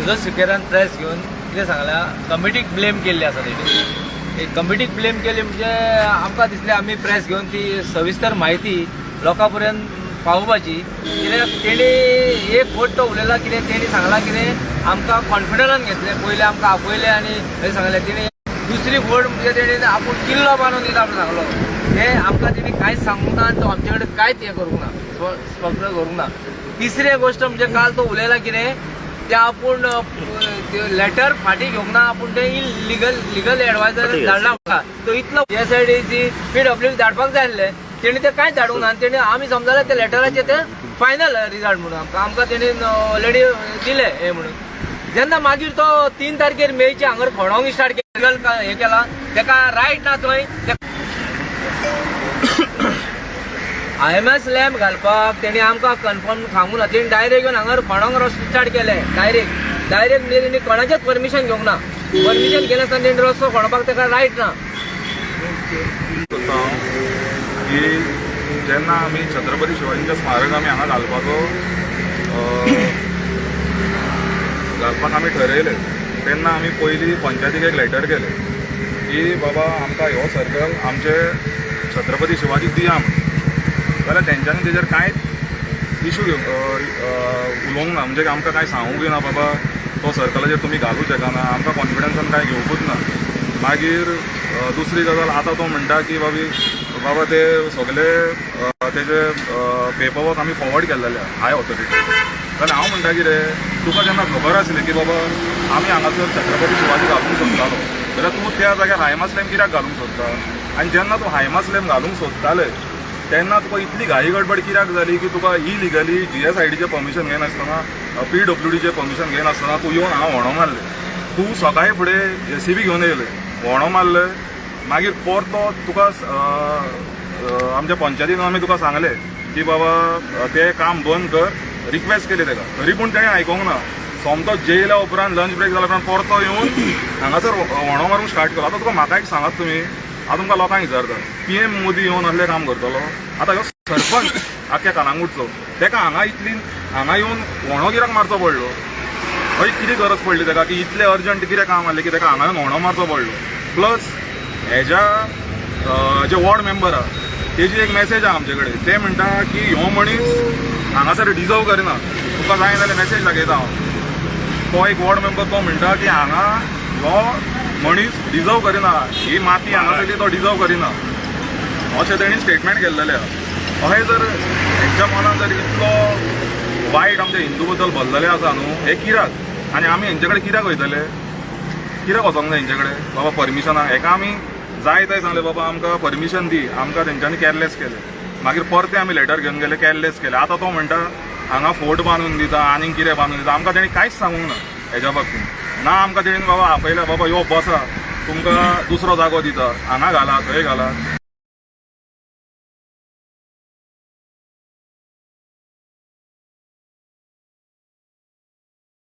Jesus सिकेरान press घेवन कितें सांगलां, कमिटीक ब्लेम केल्ली आसा तेणी. कमिटीक ब्लेम केली म्हणजे आमकां दिसलें आमी प्रेस घेवन ती सविस्तर म्हायती लोकां पर्यंत पावोवपाची, कित्याक तेणी एक फट तो उलयला कितें, तेणी सांगलां कितें आमकां कॉन्फिडन्सान घेतलें, पयलें आमकां आपयलें आनी हें सांगलें तेणी. दुसरी फट म्हणजे तेणी आपूण किल्लो बांदून दिता म्हूण सांगलो, तें आमकां तेणी कांयच सांगूंक ना आनी तो आमचे कडेन कांयच हें करूंक ना, स्पश्ट करूंक ना. तिसरी गोश्ट म्हणजे काल तो उलयला कितें ते आपूण लेटर फाटीं घेवंक ना, आपूण ते लिगल लिगल एडवायजर धाडला म्हाका. तो इतलो SIDC PW धाडपाक जाय आसलें, तेणी ते कांयच धाडूंक ना. आनी तेणी आमी समजले ते लेटराचे ते फायनल रिजल्ट म्हणून आमकां आमकां तेणी ऑलरेडी दिले हे म्हणून. जेन्ना मागीर तो 3 तारखेर मेचे हांगर खणोंक स्टार्ट केलें, हें केलां, तेका रायट ना थंय IMS lamp घालपाक. तेणी आमकां कन्फर्म सांगूं ना, तेणी डायरेक्ट येवन हांगर खणोंक रस्तो स्टार्ट केले. डायरेक्ट डायरेक्ट म्हणजे तेणी कोणाचेच परमिशन घेवंक ना. परमिशन घेनासतना तेणी रस्तो खणपाक तेका रायट ना. करता हांव की जेन्ना आमी छत्रपती शिवाजींचें स्मारक आमी हांगा घालपाचो घालपाक आमी ठरयलें तेन्ना आमी पयलीं पंचायतीक एक लेटर केलें की बाबा आमकां हो सर्कल आमचे छत्रपती शिवाजीक दिया म्हणून. जाल्यार तेंच्यांनी तेजेर कांयच इशू उलोवंक ना, म्हणजे आमकां कांय सांगूंक ना बाबा तो सर्कलाचेर तुमी घालूं शकना, आमकां कॉन्फिडन्सान कांय घेवकूच ना. मागीर दुसरी गजाल, आतां तो म्हणटा की बाबी बाबा ते सगळे तेजे पेपर वर्क आमी फॉरवर्ड केल्लेले हाय ऑथॉरिटी. जाल्यार हांव म्हणटा कितें, तुका जेन्ना खबर आसली की बाबा आमी हांगासर छत्रपती शिवाजी घालूंक सोदतालो, जाल्यार तूं त्या जाग्यार हायमास लॅम्प कित्याक घालूंक सोदता? आनी जेन्ना तूं हायमास लॅम्प घालूंक सोदताले तेन्ना तुका इतली घाई गडबड कित्याक जाली की तुका इलिगली GSIDचें परमिशन घेनासतना, PWDचें परमिशन घेनासतना तूं येवन हांगा व्हणो मारलें? तूं सकाळी फुडें JCB घेवन येयले, व्हणो मारले, मागीर परतो तुका आमच्या पंचायतीन आमी तुका सांगलें की बाबा तें काम बंद कर, रिक्वेस्ट केली तेका, तरी पूण तेणें आयकोंक ना. सोमतो जेयल्या उपरांत, लंच ब्रेक जाल्या उपरांत परतो येवन हांगासर व्हणो मारूंक स्टार्ट केलो. आतां तुका म्हाका एक सांगात तुमी, हांव तुमकां लोकांक विचारता, PM Modi येवन असलें काम करतलो? आतां ह्यो सरपंच आख्ख्या कलांगूटचो, तेका हांगा इतली हांगा येवन व्हणो कित्याक मारचो पडलो? हय, कितें गरज पडली तेका की इतलें अर्जंट कितें काम आसलें की तेका हांगा येवन व्हणो मारचो पडलो? प्लस हेज्या जे वॉर्ड मेंबर आहा तेजी एक मॅसेज आहा आमचे कडेन, ते म्हणटा की ह्यो मनीस हांगासर डिजर्व करिना. तुका जाय जाल्यार मॅसेज दाखयता हांव. तो एक वॉर्ड मेंबर तो म्हणटा की हांगा ह्यो मनीस डिजर्व करिना, ही माती हांगासरली तो डिजर्व करिना, अशें तेणी स्टेटमेंट केल्लेलें आहा. अशें जर हेंच्या मनान जर इतलो वायट आमच्या हिंदू बद्दल भरलेलें आसा न्हू, हे कित्याक आनी आमी हेंचे कडेन कित्याक वयतले? कित्याक वचोंक जाय हेंचे कडेन बाबा परमिशनाक? हेका आमी जाय ते सांगलें, बाबा आमकां परमिशन दी आमकां, तेंच्यांनी कॅरलेस केलें. मागीर परते आमी लेटर घेवन गेले, कॅरलेस केलें. आतां तो म्हणटा हांगा फोर्ट बांदून दिता, आनीक कितें बांदून दिता. आमकां तेणी कांयच सांगूंक ना हेज्या बाबतींत. ना आमकां तेणी बाबा आपयल्या, बाबा यो बसा, तुमकां दुसरो जागो दिता, हांगा घाला थंय घाला.